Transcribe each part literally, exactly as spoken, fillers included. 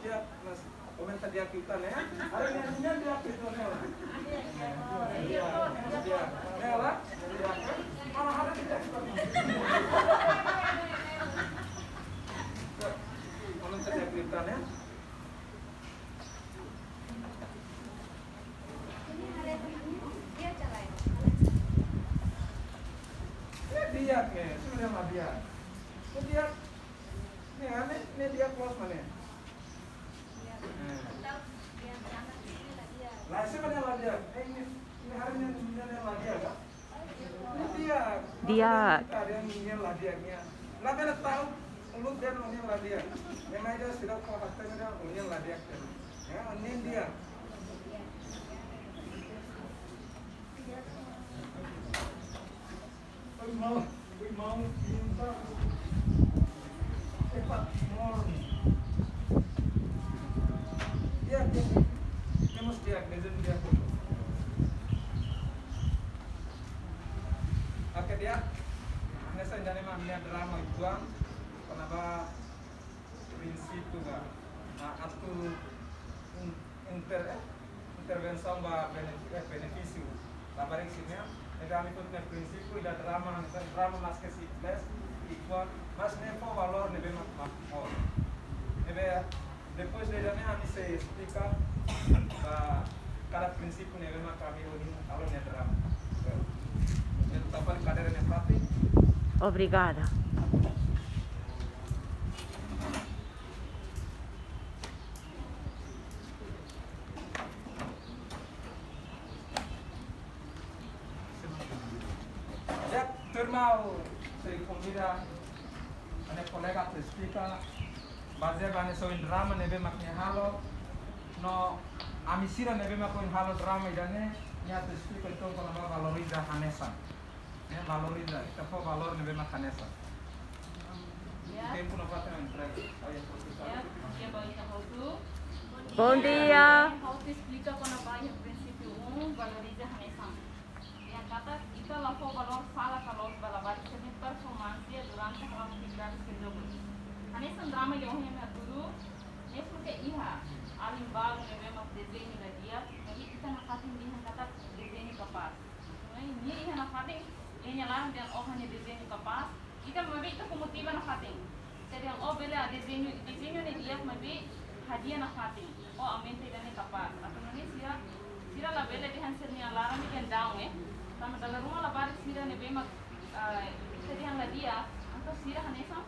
Di'ak, mas, komenta di'ak ita ne'e. Haree ne'e, ne'e di'ak ita ne'e. Di'ak, di'ak. Ne'e la, di'ak. Mana ada di'ak ita ne'e. Komenta di'ak ita ne'e. Ne'e di'ak ne'e, sudah mah di'ak. Ne'e di'ak. Ne'e, ne'e, ne'e di'ak close mana? Ne'e. La, ese mana la di'ak? Eh, ne'e, ne'e haree ne'e, ne'e, ne'e la di'ak ka? Ne'e di'ak. Di'ak. Ne'e di'ak, ne'e la di'ak, ne'e. Labele ta'uk uluk dehan ne'e la di'ak. Ne'e mai ida sira fó hatene dehan ne'e la di'ak. Ya, ne'e di'ak. Oi, mau, oi, mau, pinta. Epa, morni. Di'ak, di'ak. Temos di'ak, dezen di'ak. Oke, di'ak. Hanesan ida-ne'e mak ami-nia drama uitoan, kona-ba prinsípiu ba, ah, atu in-, inter-, eh, intervensaun ba bene-, eh, benefísiu labarik sira-nian. Ne'ebé ami-nia prinsípiu ida drama, drama maske simples, uitoan, mas ne'e fó valór ne'ebé mak, mak, oh. Ne'ebé depois de ida-ne'e ami sei esplika ba kada prinsípiu ne'ebé mak ami ohin halo iha drama. Entaun, tapar kadeira ne'e fatin. Obrigada. Ya, turma, ha'u sei konvida ami-nia kolega atu esplika bazeia ba hanesan ohin drama ne'ebé mak nia halo, no ami sira ne'ebé mak ohin halo drama ida-ne'e, nia atu esplika entaun kona-ba valoriza hanesan. Ne'e valoriza, ita fó valór ne'ebé mak hanesan. Ya. Tempu na parte na entrega. Oh, ya, profesor. Ya, bom dia ba ita hotu. Bom dia. Ha'u atu esplika kona-ba iha prinsípiu um, valoriza hanesan. Ya, katak ita la fó valór sala ka loos ba labarik sira-nia performance durante halo atividade sira jogu. Hanesan drama ida ohin ami hatudu, mezmu ke iha alin balu ne'ebé mak dezeñu la di'ak, maibé ita nafatin dehan katak dezeñu kapás. Nia iha nafatin, nia laran dehan ó-nia dezeñu kapás. Ita maibé ita fó motiva nafatin. Se dehan ó bele, ah, dezeñu, dezeñu ne'e di'ak, maibé hadi'a nafatin. Ó aumenta ida-ne'e kapás. Atu nune'e sira, sira labele dehan sira-nia laran dehan down, eh. Tanba dala ruma labarik sira ne'ebé mak, ah, ita dehan la di'ak, entaun sira hanesan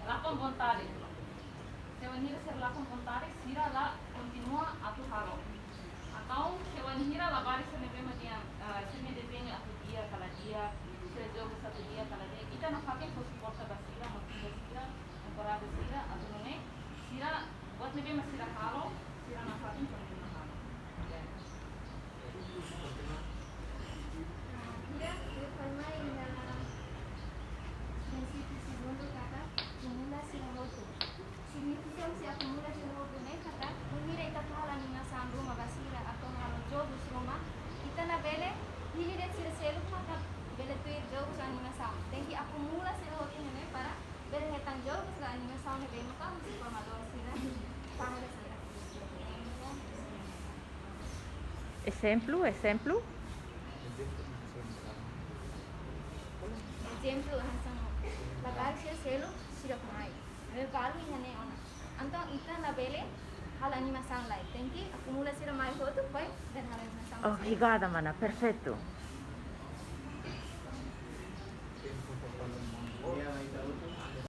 lakon vontade. Se wainhira sira lakon vontade, sira la kontinua atu halo. Entaun, se wainhira labarik sira ne'ebé mak dehan, ah, sira-nia dezeñu atu di'ak ka la di'ak, sira jogu atu di'ak ka la di'ak, ita nafatin fó suporta ba sira, motiva sira, enkoraja sira, atu nune'e sira, buat ne'ebé mak sira halo, sira nafatin kontinua halo. Di'ak, ita mai iha prinsípiu segundu katak akumula sira hotu. Signifika husi akumula sira hotu ne'e katak, bainhira ita halo animasaun ruma ba sira, atu halo jogus ruma, ita labele hili de'it sira seluk maka bele tuir jogus animasaun. Tenke akumula sira hotu ne'e para bele hetan jogus ka animasaun ne'ebé maka husi formadór sira, pahara sira. Ezemplu, ezemplu. Ezemplu, hanesan labarik sira seluk, sira mai. Ne'ebé balu iha ne'e ona. Entaun, ita labele halo animasaun lai. Tenke akumula sira mai hotu, foin, dehan halo animasaun. Oh, obrigada, mana. Perfeitu.